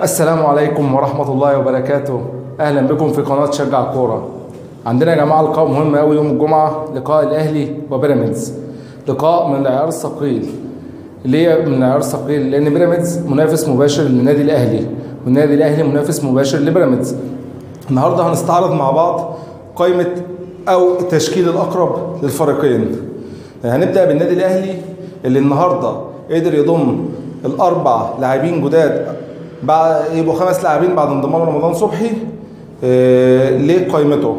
السلام عليكم ورحمة الله وبركاته. أهلا بكم في قناة شجع كورة. عندنا يا جماعة لقاء مهم أوي يوم الجمعة، لقاء الأهلي وبيراميدز، لقاء من العيار الثقيل. ليه من العيار الثقيل؟ لأن بيراميدز منافس مباشر للنادي الأهلي، والنادي الأهلي منافس مباشر لبيراميدز. النهارده هنستعرض مع بعض قائمة أو التشكيل الأقرب للفريقين. هنبدأ بالنادي الأهلي اللي النهارده قدر يضم الأربع لاعبين جداد، بعد يبقوا 5 لاعبين بعد انضمام رمضان صبحي لقائمته،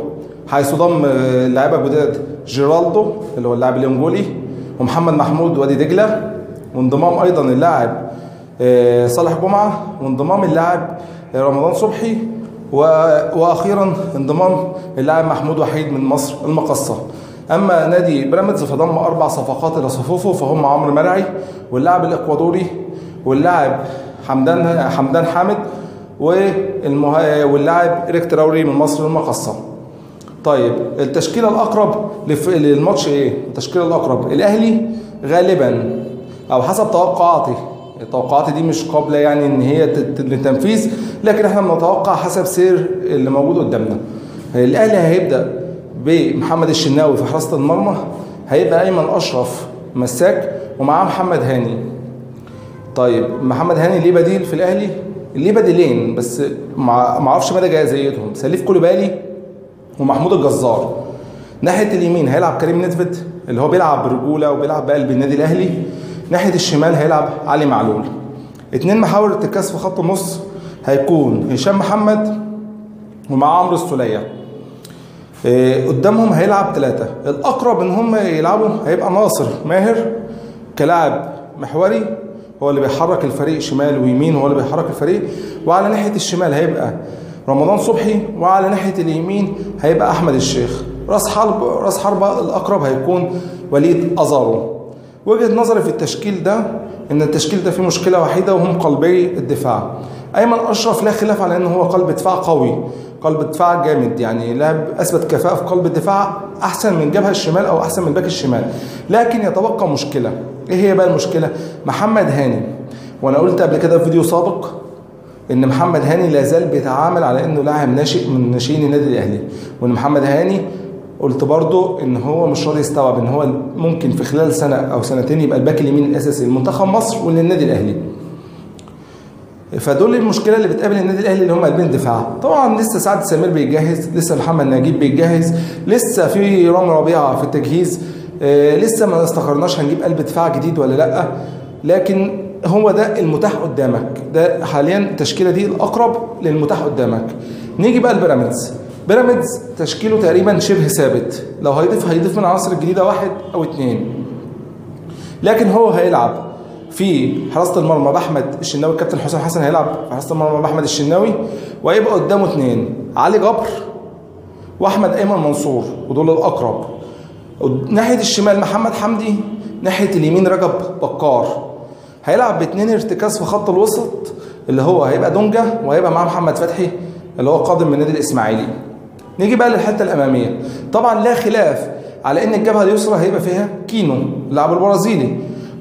حيث ضم لاعيبه جداد جيرالدو اللي هو اللاعب الانجولي، ومحمد محمود وادي دجله، وانضمام ايضا اللاعب صالح جمعه، وانضمام اللاعب رمضان صبحي، واخيرا انضمام اللاعب محمود وحيد من مصر المقصه. اما نادي بيراميدز فضم 4 صفقات الى صفوفه، فهم عمرو مرعي واللاعب الاكوادوري واللاعب حمدان حامد واللاعب إريك تراوري من مصر المقصة. طيب التشكيلة الأقرب للماتش إيه؟ التشكيلة الأقرب الأهلي غالبا، أو حسب توقعاتي، التوقعات دي مش قابلة يعني إن هي للتنفيذ، لكن إحنا بنتوقع حسب سير اللي موجود قدامنا. الأهلي هيبدأ بمحمد الشناوي في حراسة المرمى، هيبقى أيمن أشرف مساك ومعاه محمد هاني. طيب محمد هاني ليه بديل في الاهلي؟ ليه بديلين بس ما اعرفش مدى جاهزيتهم، سليف كوليبالي ومحمود الجزار. ناحية اليمين هيلعب كريم نيدفيد اللي هو بيلعب برجوله وبيلعب بقلب النادي الاهلي. ناحية الشمال هيلعب علي معلول. 2 محاور ارتكاز في خط النص هيكون هشام محمد ومع عمرو السوليه. قدامهم هيلعب 3، الاقرب ان هم يلعبوا هيبقى ناصر ماهر كلاعب محوري، هو اللي بيحرك الفريق شمال ويمين، هو اللي بيحرك الفريق. وعلى ناحية الشمال هيبقى رمضان صبحي، وعلى ناحية اليمين هيبقى أحمد الشيخ. راس حربة الأقرب هيكون وليد أزارو. وجهة نظري في التشكيل ده إن التشكيل ده فيه مشكلة وحيدة، وهم قلبي الدفاع. أيمن أشرف لا خلاف على إن هو قلب دفاع قوي، قلب دفاع جامد، يعني لاعب أثبت كفاءة في قلب الدفاع أحسن من جبهة الشمال أو أحسن من باك الشمال، لكن يتبقى مشكلة. ايه هي بقى المشكلة؟ محمد هاني. وانا قلت قبل كده في فيديو سابق ان محمد هاني لا زال بيتعامل على انه لاعب ناشئ من ناشئين النادي الاهلي، وان محمد هاني قلت برضو ان هو مش راضي يستوعب ان هو ممكن في خلال سنة او سنتين يبقى الباك اليمين الاساسي لمنتخب مصر وللنادي الاهلي. فدول المشكلة اللي بتقابل النادي الاهلي اللي هم قلبين دفاع. طبعا لسه سعد سمير بيجهز، لسه محمد نجيب بيجهز، لسه في رامي ربيعة في التجهيز، لسه ما استقرناش هنجيب قلب دفاع جديد ولا لا، لكن هو ده المتاح قدامك. ده حاليا التشكيلة دي الاقرب للمتاح قدامك. نيجي بقى لبيراميدز. بيراميدز تشكيله تقريبا شبه ثابت، لو هيضيف من العناصر الجديدة 1 أو 2، لكن هو هيلعب في حراسة المرمى باحمد الشناوي. الكابتن حسام حسن هيلعب في حراسة المرمى باحمد الشناوي، وهيبقى قدامه 2، علي جبر واحمد ايمن منصور، ودول الاقرب. ناحية الشمال محمد حمدي، ناحية اليمين رجب بكار. هيلعب ب2 ارتكاز في خط الوسط اللي هو هيبقى دونجا، وهيبقى معاه محمد فتحي اللي هو قادم من النادي الاسماعيلي. نيجي بقى للحتة الامامية. طبعا لا خلاف على ان الجبهة اليسرى هيبقى فيها كينو اللاعب البرازيلي،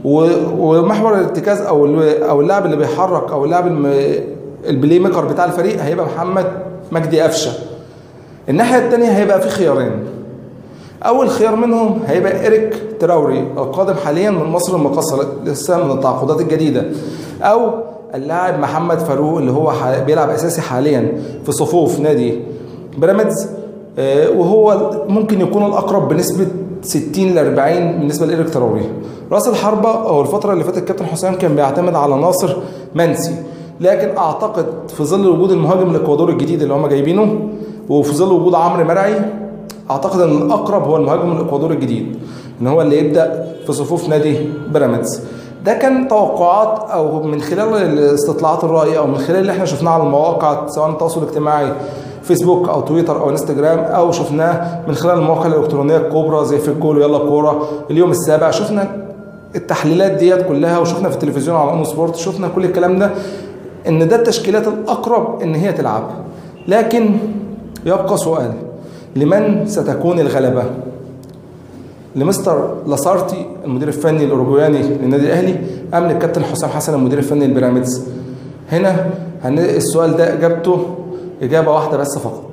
ومحور الارتكاز او اللاعب اللي بيحرك او اللاعب ال playmaker بتاع الفريق هيبقى محمد مجدي قفشه. الناحية الثانية هيبقى في خيارين. اول خيار منهم هيبقى إريك تراوري القادم حاليا من مصر المقاصه، لسه من التعاقدات الجديدة، او اللاعب محمد فاروق اللي هو بيلعب اساسي حاليا في صفوف نادي بيراميدز، وهو ممكن يكون الاقرب بنسبة 60 ل 40 بالنسبة لإريك تراوري. راس الحربة او الفترة اللي فاتت الكابتن حسام كان بيعتمد على ناصر منسي، لكن اعتقد في ظل وجود المهاجم الاكوادوري الجديد اللي هم جايبينه، وفي ظل وجود عمرو مرعي، اعتقد ان الاقرب هو المهاجم الاكوادوري الجديد ان هو اللي يبدا في صفوف نادي بيراميدز. ده كان توقعات او من خلال استطلاعات الراي او من خلال اللي احنا شفناه على المواقع، سواء التواصل الاجتماعي فيسبوك او تويتر او انستجرام، او شفناه من خلال المواقع الالكترونية الكبرى زي في الجول ويلا كورة، اليوم السابع. شفنا التحليلات ديت كلها، وشفنا في التلفزيون على اون سبورت، شفنا كل الكلام ده ان ده التشكيلات الاقرب ان هي تلعب. لكن يبقى سؤال، لمن ستكون الغلبة؟ لمستر لاسارتي المدير الفني الأوروجواني للنادي الأهلي، أم للكابتن حسام حسن المدير الفني للبيراميدز؟ هنا السؤال ده اجابته اجابه واحدة بس فقط،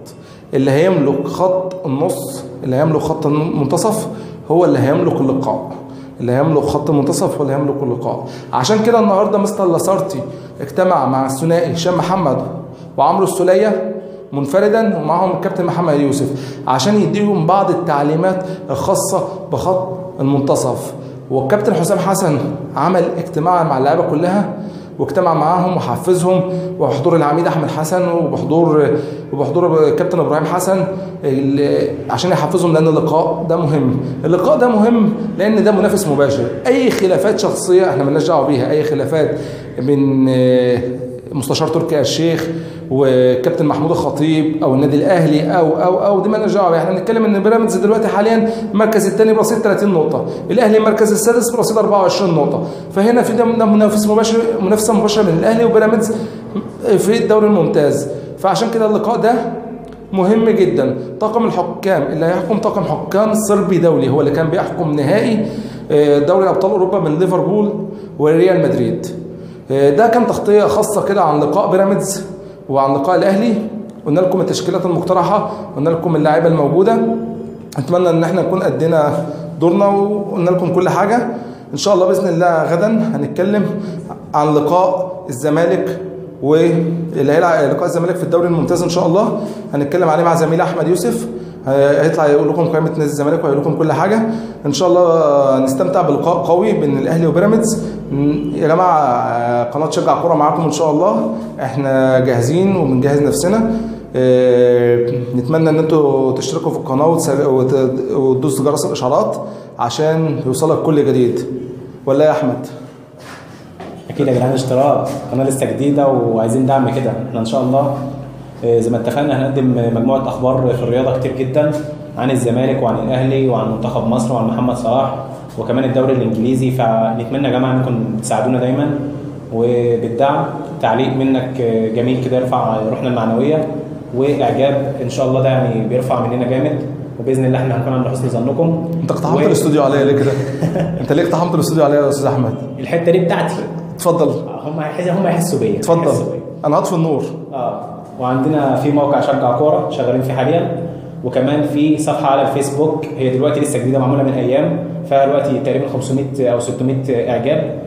اللي هيملك خط النص، اللي هيملك خط المنتصف هو اللي هيملك اللقاء، اللي هيملك خط المنتصف هو اللي هيملك اللقاء. عشان كده النهارده مستر لاسارتي اجتمع مع الثنائي هشام محمد وعمرو السوليه منفردا، ومعهم الكابتن محمد يوسف، عشان يديهم بعض التعليمات الخاصة بخط المنتصف. والكابتن حسام حسن عمل اجتماع مع اللعيبة كلها، واجتمع معاهم وحفزهم، وبحضور العميد احمد حسن وبحضور الكابتن ابراهيم حسن، عشان يحفزهم، لان اللقاء ده مهم. اللقاء ده مهم لان ده منافس مباشر. اي خلافات شخصية احنا مالناش دعوه بيها، اي خلافات من مستشار تركي آل الشيخ وكابتن محمود الخطيب او النادي الاهلي او او او دي مالناش دعوه بيها. احنا بنتكلم ان بيراميدز دلوقتي حاليا المركز الثاني برصيد 30 نقطة، الاهلي المركز السادس برصيد 24 نقطة، فهنا في ده منافس مباشر، منافسه مباشرة بين الاهلي وبيراميدز في الدوري الممتاز. فعشان كده اللقاء ده مهم جدا. طاقم الحكام اللي هيحكم طاقم حكام صربي دولي، هو اللي كان بيحكم نهائي دوري ابطال اوروبا من ليفربول وريال مدريد. ده كان تغطيه خاصة كده عن لقاء بيراميدز وعن لقاء الاهلي، قلنا لكم التشكيلات المقترحة، قلنا لكم اللاعيبه الموجودة. اتمنى ان احنا نكون ادينا دورنا وقلنا لكم كل حاجة. ان شاء الله باذن الله غدا هنتكلم عن لقاء الزمالك، واللي هيلعب لقاء الزمالك في الدوري الممتاز ان شاء الله، هنتكلم عليه مع زميل احمد يوسف، هيطلع يقول لكم قائمة نادي الزمالك وهيقول لكم كل حاجة. ان شاء الله نستمتع بلقاء قوي بين الاهلي وبيراميدز. يا جماعة قناة شجع كورة معاكم ان شاء الله، احنا جاهزين وبنجهز نفسنا. نتمنى ان انتوا تشتركوا في القناة وتدوسوا جرس الاشعارات عشان يوصلك كل جديد. ولا يا احمد؟ اكيد يا جدعان، اشتراك، قناة لسه جديدة وعايزين دعم كده. احنا ان شاء الله زي ما اتفقنا هنقدم مجموعة اخبار في الرياضة كتير جدا، عن الزمالك وعن الاهلي وعن منتخب مصر وعن محمد صلاح وكمان الدوري الانجليزي. فنتمنى يا جماعة انكم تساعدونا دايما وبالدعم، تعليق منك جميل كده يرفع روحنا المعنوية، واعجاب ان شاء الله ده يعني بيرفع مننا جامد، وباذن الله احنا هنكون عند حسن ظنكم. انت اقتحمت الاستوديو عليا ليه كده؟ انت ليه اقتحمت الاستوديو عليا يا استاذ احمد؟ الحتة دي بتاعتي. اتفضل. هم يحسوا بيا. اتفضل، انا هطفي النور. وعندنا في موقع شجع كورة شغالين فيه حاليا، وكمان في صفحة على الفيسبوك هي دلوقتي لسه جديدة معمولة من ايام، فيها دلوقتي تقريبا 500 او 600 اعجاب.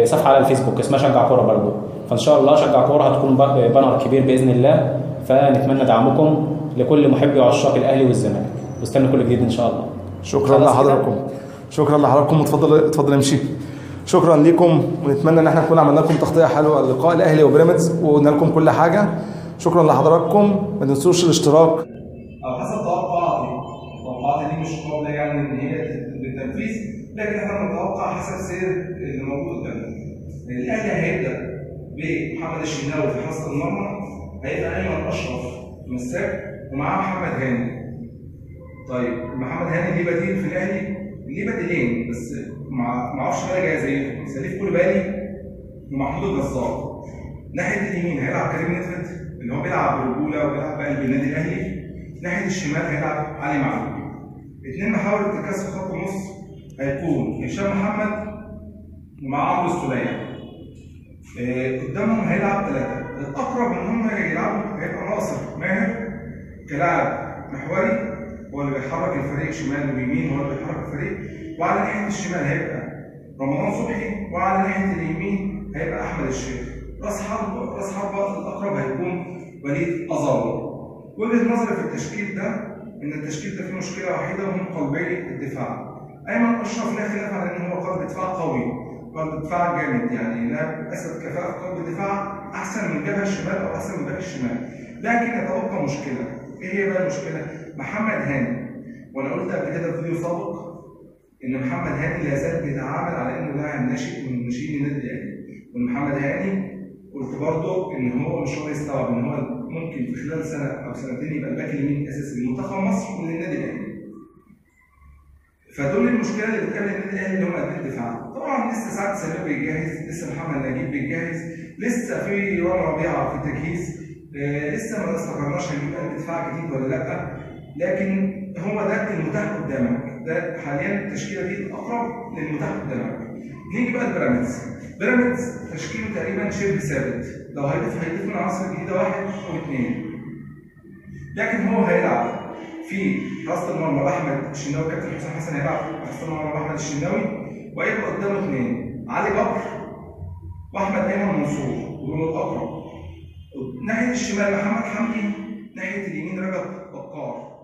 صفحة على الفيسبوك اسمها شجع كورة برضو. فان شاء الله شجع كورة هتكون banner كبير باذن الله. فنتمنى دعمكم لكل محبي وعشاق الاهلي والزمالك، واستنوا كل جديد ان شاء الله. شكرا لحضراتكم، شكرا لحضراتكم. اتفضل اتفضل امشي. شكرا لكم، ونتمنى ان احنا نكون عملنا لكم تغطيه حلوة لقاء الاهلي وبيراميدز وقلنا لكم كل حاجة. شكرا لحضراتكم، ما تنسوش الاشتراك. او حسب توقعاتي، توقعاتي دي مش قابله يعني ان هي للتنفيذ، لكن احنا بنتوقع حسب سير اللي موجود قدامنا. الاهلي هيبدا بمحمد الشناوي في حراسة المرمى، هيبقى ايمن اشرف مساك ومعاه محمد هاني. طيب محمد هاني ليه بديل في الاهلي؟ ليه بديلين بس ما اعرفش بقى جاهزيتهم، سليف كوليبالي ومحمود الجزار. ناحية اليمين هيلعب كريم نتفت اللي هو بيلعب برجوله وبيلعب بقلب النادي الاهلي. ناحية الشمال هيلعب علي معلول. اثنين محاور ارتكاز في خط النص هيكون هشام محمد ومع عمرو السوليه. قدامهم هيلعب ثلاثة، الاقرب ان هم يلعبوا هيبقى ناصر ماهر كلاعب محوري، هو اللي بيحرك الفريق شمال ويمين، هو اللي بيحرك الفريق. وعلى ناحية الشمال هيبقى رمضان صبحي، وعلى ناحية اليمين هيبقى احمد الشيخ. راس حربه الاقرب هيكون وليد ازارو. وجهه نظري في التشكيل ده ان التشكيل ده فيه مشكلة وحيده وهم قلبي الدفاع. ايمن اشرف لا خلاف على ان هو قلب دفاع قوي، قلب دفاع جامد، يعني لاعب اسد كفاءة في قلب الدفاع احسن من جبهة الشمال او احسن من باك الشمال. لكن يتبقى مشكلة، ايه هي بقى المشكلة؟ محمد هاني. وانا قلت قبل كده في فيديو سابق ان محمد هاني لا زال بيتعامل على انه لاعب ناشئ من ناشئين النادي الاهلي، وان محمد هاني قلت برضه ان هو مش راضي يستوعب ان هو ممكن في خلال سنة او سنتين يبقى الباك اليمين الاساسي لمنتخب مصر وللنادي الاهلي. فدول المشكلة اللي بتقابل النادي الاهلي اللي هم قلبين الدفاع. طبعا لسه سعد سمير بيجهز، لسه محمد نجيب بيجهز، لسه في رامي ربيعة في التجهيز، لسه ما استقرناش هنجيب قلب دفاع جديد ولا لا، لكن هو ده المتاح قدامك، ده حاليا التشكيلة دي الاقرب للمتاح قدامك. نيجي بقى لبيراميدز. بيراميدز تشكيله تقريبا شبه ثابت، لو هيضيف من العناصر الجديدة 1 أو 2، لكن هو هيلعب في حراسة المرمى باحمد الشناوي، كابتن حسام حسن هيلعب في حراسة المرمى باحمد الشناوي، وهيبقى قدامه 2، علي جبر واحمد ايمن منصور، ودول الاقرب. ناحية الشمال محمد حمدي، ناحية اليمين رجب بكار.